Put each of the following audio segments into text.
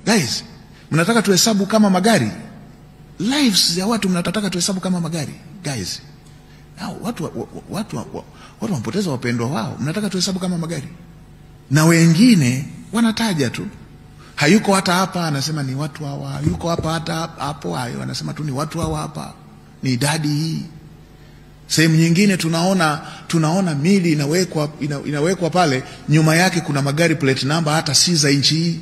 Guys, mnataka tuhesabu kama magari? Lives ya watu mnataka tuhesabu kama magari? Guys, now, watu wanapoteza wapendwa wao, mnataka tuhesabu kama magari? Na wengine wanataja tu, hayuko hata hapa, anasema ni watu hawa, hayuko hapa hata hapo, hayo anasema tu ni watu hawa hapa, ni idadi hii. Sehemu nyingine tunaona mili inawekwa pale, nyuma yake kuna magari plate number hata si za nchi hii.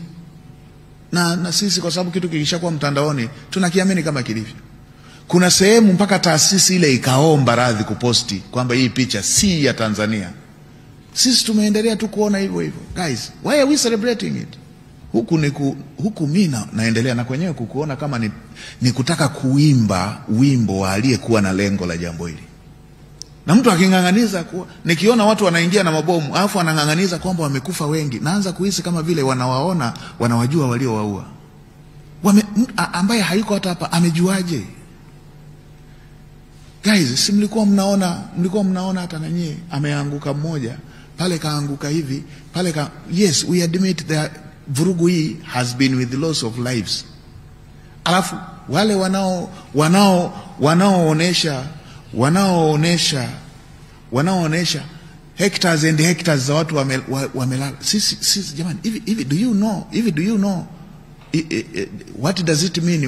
Na sisi kwa sababu kitu kikishakuwa mtandaoni tunakiamini kama kilivyo. Kuna sehemu mpaka taasisi ile ikaomba radhi kuposti kwamba hii picha si ya Tanzania. Sisi tumeendelea tu kuona hivyo hivyo. Guys, why are we celebrating it? Huku mimi naendelea na kwenyewe kukuona kama ni kutaka kuimba wimbo wa aliyekuwa na lengo la jambo hili. Na mtu aking'ang'aniza kuwa, nikiona watu wanaingia na mabomu alafu wanang'ang'aniza kwamba wamekufa wengi, naanza kuhisi kama vile wanawaona, wanawajua waliowaua. Ambaye hayuko hata hapa amejuaje? Guys, si mlikuwa mnaona hata na nyie ameanguka mmoja, pale kaanguka hivi, pale ka, yes, we admit that vurugu hii has been with the loss of lives. Alafu wale wanaoonesha hectares and hectares za watu wamelala. Sisi jamani, hivi do you know? Hivi do you know what does it mean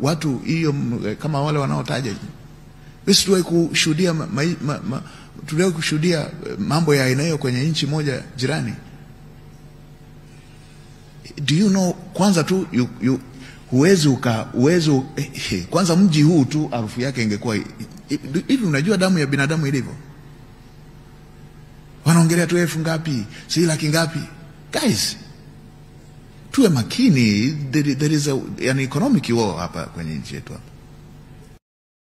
watu hiyo kama wale wanaotaja? Sisi tuliwahi kushuhudia mambo ya aina hiyo kwenye nchi moja jirani. Do you know, kwanza tu huwezi kwanza mji huu tu harufu yake ingekuwa hivi. Unajua damu ya binadamu ilivyo? Wanaongelea tu elfu ngapi, si laki ngapi. Guys, tuwe makini. There is an economic war hapa kwenye nchi yetu hapa.